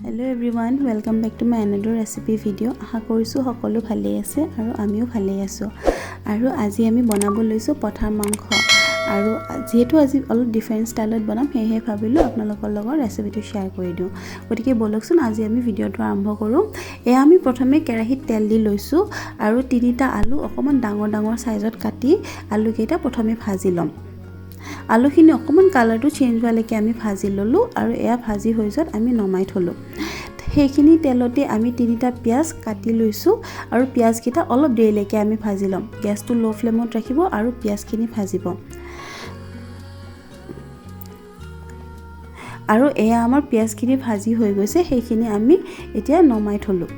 Hello everyone, welcome back to my another recipe video. আশা কৰিছোঁ সকলো ভালেই আছে আৰু আমিও ভালেই আছোঁ। আৰু আজি আমি বনাব লৈছোঁ পঠাৰ মাংস। আৰু যিহেতু আজি অলপ ডিফাৰেণ্ট ষ্টাইলত বনাম, সেয়েহে ভাবিলোঁ আপোনালোকৰ লগত ৰেচিপিটো শ্বেয়াৰ কৰি দিওঁ। গতিকে ব'লকচোন, আজি আমি ভিডিঅ'টো আৰম্ভ কৰোঁ। এয়া আমি প্ৰথমে কেৰাহীত তেল দি লৈছোঁ আৰু তিনিটা আলু অকণমান ডাঙৰ ডাঙৰ চাইজত কাটি আলুকেইটা প্ৰথমে ভাজি ল'ম। আলুখিনি অকণমান কালাৰটো চেঞ্জ হোৱালৈকে আমি ভাজি ল'লোঁ আৰু এয়া ভাজি হৈ যোৱাত আমি নমাই থ'লোঁ। সেইখিনি তেলতে আমি তিনিটা পিঁয়াজ কাটি লৈছোঁ আৰু পিঁয়াজকেইটা অলপ দেৰিলৈকে আমি ভাজি ল'ম। গেছটো ল' ফ্লেমত ৰাখিব আৰু পিঁয়াজখিনি ভাজিব। আৰু এয়া আমাৰ পিঁয়াজখিনি ভাজি হৈ গৈছে, সেইখিনি আমি এতিয়া নমাই থ'লোঁ।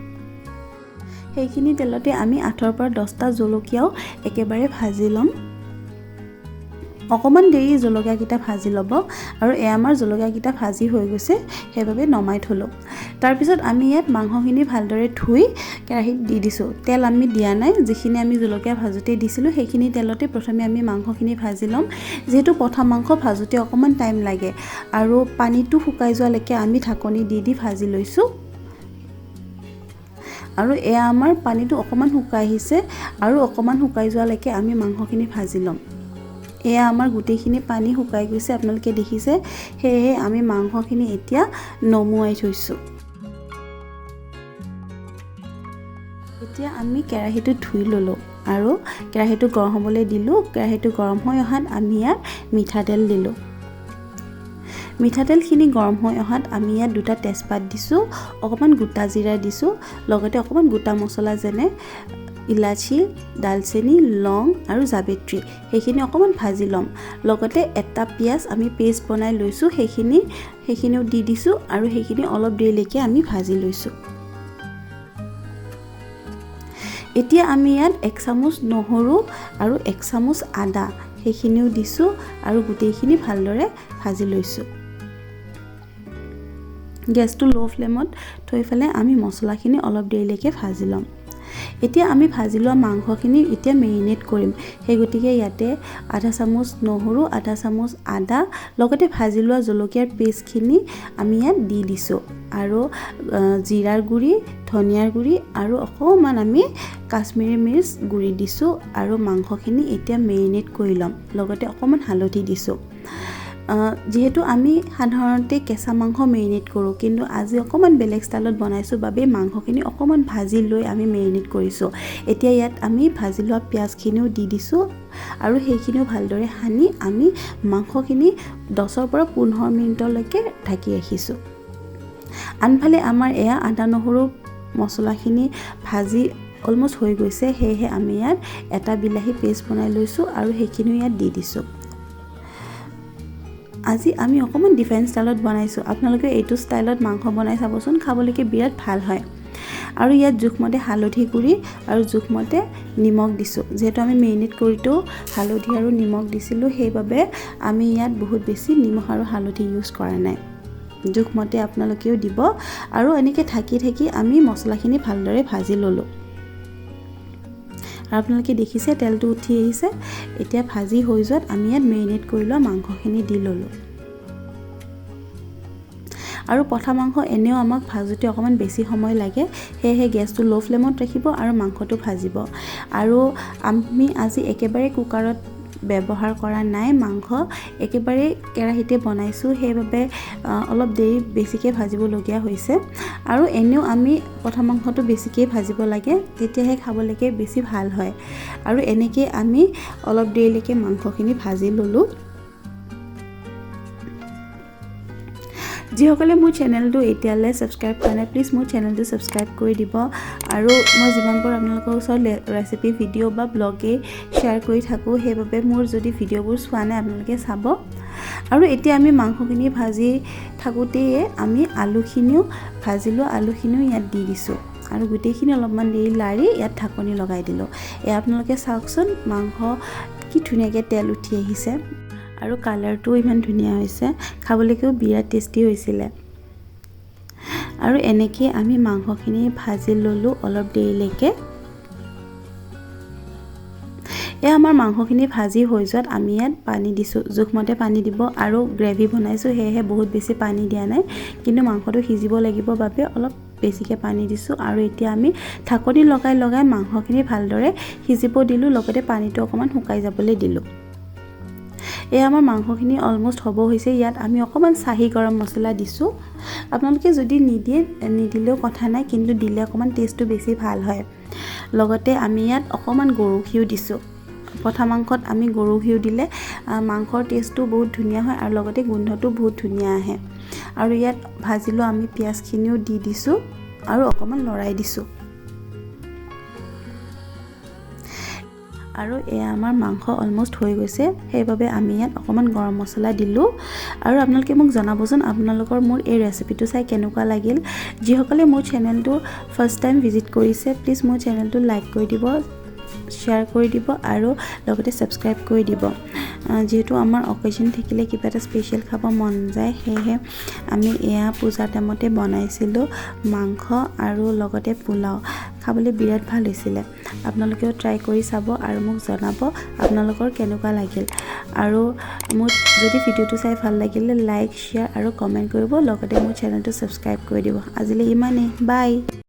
সেইখিনি তেলতে আমি 8ৰ পৰা 10টা জলকীয়াও একেবাৰে ভাজি ল'ম। অকণমান দেৰি জলকীয়াকেইটা ভাজি ল'ব। আৰু এয়া আমাৰ জলকীয়াকেইটা ভাজি হৈ গৈছে, সেইবাবে নমাই থ'লোঁ। তাৰপিছত আমি ইয়াত মাংসখিনি ভালদৰে ধুই কেৰাহীত দি দিছোঁ। তেল আমি দিয়া নাই, যিখিনি আমি জলকীয়া ভাজোঁতে দিছিলোঁ সেইখিনি তেলতে প্ৰথমে আমি মাংসখিনি ভাজি ল'ম। যিহেতু পঠা মাংস ভাজোঁতে অকণমান টাইম লাগে আৰু পানীটো শুকাই যোৱালৈকে আমি ঢাকনি দি দি ভাজি লৈছোঁ। আৰু এয়া আমাৰ পানীটো অকণমান শুকাই আহিছে আৰু অকণমান শুকাই যোৱালৈকে আমি মাংসখিনি ভাজি ল'ম। এয়া আমাৰ গোটেইখিনি পানী শুকাই গৈছে, আপোনালোকে দেখিছে। সেয়েহে আমি মাংসখিনি এতিয়া নমুৱাই থৈছোঁ। এতিয়া আমি কেৰাহীটো ধুই ল'লোঁ আৰু কেৰাহীটো গৰম হ'বলৈ দিলোঁ। কেৰাহীটো গৰম হৈ অহাত আমি ইয়াত মিঠাতেল দিলোঁ। মিঠাতেলখিনি গৰম হৈ অহাত আমি ইয়াত দুটা তেজপাত দিছোঁ, অকণমান গোটা জিৰা দিছোঁ, লগতে অকণমান গোটা মছলা যেনে ইলাচি, ডালচেনি, লং আৰু জাবিত্ৰী, সেইখিনি অকণমান ভাজি ল'ম। লগতে এটা পিঁয়াজ আমি পেষ্ট বনাই লৈছোঁ, সেইখিনিও দি দিছোঁ আৰু সেইখিনি অলপ দেৰিলৈকে আমি ভাজি লৈছোঁ। এতিয়া আমি ইয়াত 1 চামুচ নহৰু আৰু 1 চামুচ আদা সেইখিনিও দিছোঁ আৰু গোটেইখিনি ভালদৰে ভাজি লৈছোঁ। গেছটো ল' ফ্লেমত থৈ পেলাই আমি মছলাখিনি অলপ দেৰিলৈকে ভাজি ল'ম। এতিয়া আমি ভাজি লোৱা মাংসখিনি এতিয়া মেৰিনেট কৰিম। সেই গতিকে ইয়াতে আধা চামুচ নহৰু, আধা চামুচ আদা, লগতে ভাজি লোৱা জলকীয়াৰ পেষ্টখিনি আমি ইয়াত দি দিছোঁ আৰু জিৰাৰ গুড়ি, ধনিয়াৰ গুড়ি আৰু অকণমান আমি কাশ্মীৰী মিৰ্চ গুড়ি দিছোঁ আৰু মাংসখিনি এতিয়া মেৰিনেট কৰি ল'ম। লগতে অকণমান হালধি দিছোঁ। যিহেতু আমি সাধাৰণতে কেঁচা মাংস মেৰিনেট কৰোঁ, কিন্তু আজি অকণমান বেলেগ ষ্টাইলত বনাইছোঁ বাবে মাংসখিনি অকণমান ভাজি লৈ আমি মেৰিনেট কৰিছোঁ। এতিয়া ইয়াত আমি ভাজি লোৱা পিঁয়াজখিনিও দি দিছোঁ আৰু সেইখিনিও ভালদৰে সানি আমি মাংসখিনি 10ৰ পৰা 15 মিনিটলৈকে ঢাকি ৰাখিছোঁ। আনফালে আমাৰ এয়া আদা নহৰু মছলাখিনি ভাজি অলমষ্ট হৈ গৈছে, সেয়েহে আমি ইয়াত এটা বিলাহী পেষ্ট বনাই লৈছোঁ আৰু সেইখিনিও ইয়াত দি দিছোঁ। আজি আমি অকণমান ডিফাৰেণ্ট ষ্টাইলত বনাইছোঁ, আপোনালোকে এইটো ষ্টাইলত মাংস বনাই চাবচোন, খাবলৈকে বিৰাট ভাল হয়। আৰু ইয়াত জোখমতে হালধি গুড়ি আৰু জোখমতে নিমখ দিছোঁ। যিহেতু আমি মেৰিনেট কৰোঁতেও হালধি আৰু নিমখ দিছিলোঁ, সেইবাবে আমি ইয়াত বহুত বেছি নিমখ আৰু হালধি ইউজ কৰা নাই। জোখমতে আপোনালোকেও দিব। আৰু এনেকৈ ঢাকি ঢাকি আমি মছলাখিনি ভালদৰে ভাজি ল'লোঁ। আৰু আপোনালোকে দেখিছে তেলটো উঠি আহিছে। এতিয়া ভাজি হৈ যোৱাত আমি ইয়াত মেৰিনেট কৰি লোৱা মাংসখিনি দি ল'লোঁ। আৰু পঠা মাংস এনেও আমাক ভাজোঁতে অকণমান বেছি সময় লাগে, সেয়েহে গেছটো ল' ফ্লেমত ৰাখিব আৰু মাংসটো ভাজিব। আৰু আমি আজি একেবাৰে কুকাৰত ব্যৱহাৰ কৰা নাই, মাংস একেবাৰে কেৰাহীতে বনাইছোঁ, সেইবাবে অলপ দেৰি বেছিকৈ ভাজিবলগীয়া হৈছে। আৰু এনেও আমি পঠা মাংসটো বেছিকৈ ভাজিব লাগে, তেতিয়াহে খাবলৈকে বেছি ভাল হয়। আৰু এনেকৈ আমি অলপ দেৰিলৈকে মাংসখিনি ভাজি ল'লোঁ। যিসকলে মোৰ চেনেলটো এতিয়ালৈ ছাবস্ক্ৰাইব কৰা নাই, প্লিজ মোৰ চেনেলটো ছাবস্ক্ৰাইব কৰি দিব। আৰু মই যিমান পাৰোঁ আপোনালোকৰ ওচৰত ৰেচিপি ভিডিঅ' বা ব্লগেই শ্বেয়াৰ কৰি থাকোঁ, সেইবাবে মোৰ যদি ভিডিঅ'বোৰ চোৱা নাই আপোনালোকে চাব। আৰু এতিয়া আমি মাংসখিনি ভাজি থাকোঁতেই আমি আলুখিনিও ভাজি লোৱা আলুখিনিও ইয়াত দি দিছোঁ আৰু গোটেইখিনি অলপমান দেৰি লাৰি ইয়াত ঢাকনি লগাই দিলোঁ। এয়া আপোনালোকে চাওকচোন, মাংস কি ধুনীয়াকৈ তেল উঠি আহিছে আৰু কালাৰটোও ইমান ধুনীয়া হৈছে, খাবলৈকেও বিৰাট টেষ্টি হৈছিলে। আৰু এনেকৈ আমি মাংসখিনি ভাজি ল'লোঁ অলপ দেৰিলৈকে। এই আমাৰ মাংসখিনি ভাজি হৈ যোৱাত আমি ইয়াত পানী দিছোঁ। জোখমতে পানী দিব আৰু গ্ৰেভি বনাইছোঁ, সেয়েহে বহুত বেছি পানী দিয়া নাই, কিন্তু মাংসটো সিজিব লাগিব বাবে অলপ বেছিকৈ পানী দিছোঁ। আৰু এতিয়া আমি ঢাকনি লগাই লগাই মাংসখিনি ভালদৰে সিজিব দিলোঁ, লগতে পানীটো অকণমান শুকাই যাবলৈ দিলোঁ। এই আমাৰ মাংসখিনি অলমষ্ট হ'ব হৈছে। ইয়াত আমি অকণমান চাহী গৰম মছলা দিছোঁ। আপোনালোকে যদি নিদিয়ে, নিদিলেও কথা নাই, কিন্তু দিলে অকণমান টেষ্টটো বেছি ভাল হয়। লগতে আমি ইয়াত অকণমান গৰু ঘিউ দিছোঁ। পঠা মাংসত আমি গৰু ঘিউ দিলে মাংসৰ টেষ্টটো বহুত ধুনীয়া হয় আৰু লগতে গোন্ধটো বহুত ধুনীয়া আহে। আৰু ইয়াত ভাজি লোৱা আমি পিঁয়াজখিনিও দি দিছোঁ আৰু অকণমান লৰাই দিছোঁ। আৰু এয়া আমাৰ মাংস অলমষ্ট হৈ গৈছে, সেইবাবে আমি ইয়াত অকণমান গৰম মছলা দিলোঁ। আৰু আপোনালোকে মোক জনাবচোন আপোনালোকৰ মোৰ এই ৰেচিপিটো চাই কেনেকুৱা লাগিল। যিসকলে মোৰ চেনেলটো ফাৰ্ষ্ট টাইম ভিজিট কৰিছে, প্লিজ মোৰ চেনেলটো লাইক কৰি দিব, শ্বেয়াৰ কৰি দিব আৰু লগতে ছাবস্ক্ৰাইব কৰি দিব। যিহেতু আমাৰ অকেজন থাকিলে কিবা এটা স্পেচিয়েল খাব মন যায়, সেয়েহে আমি এয়া পূজাৰ টাইমতে বনাইছিলোঁ মাংস আৰু লগতে পোলাও। খাবলৈ বিৰাট ভাল হৈছিলে। আপোনালোকেও ট্ৰাই কৰি চাব আৰু মোক জনাব আপোনালোকৰ কেনেকুৱা লাগিল। আৰু মোৰ যদি ভিডিঅ'টো চাই ভাল লাগিলে লাইক, শ্বেয়াৰ আৰু কমেণ্ট কৰিব, লগতে মোৰ চেনেলটো ছাবস্ক্ৰাইব কৰি দিব। আজিলৈ ইমানেই, বাই।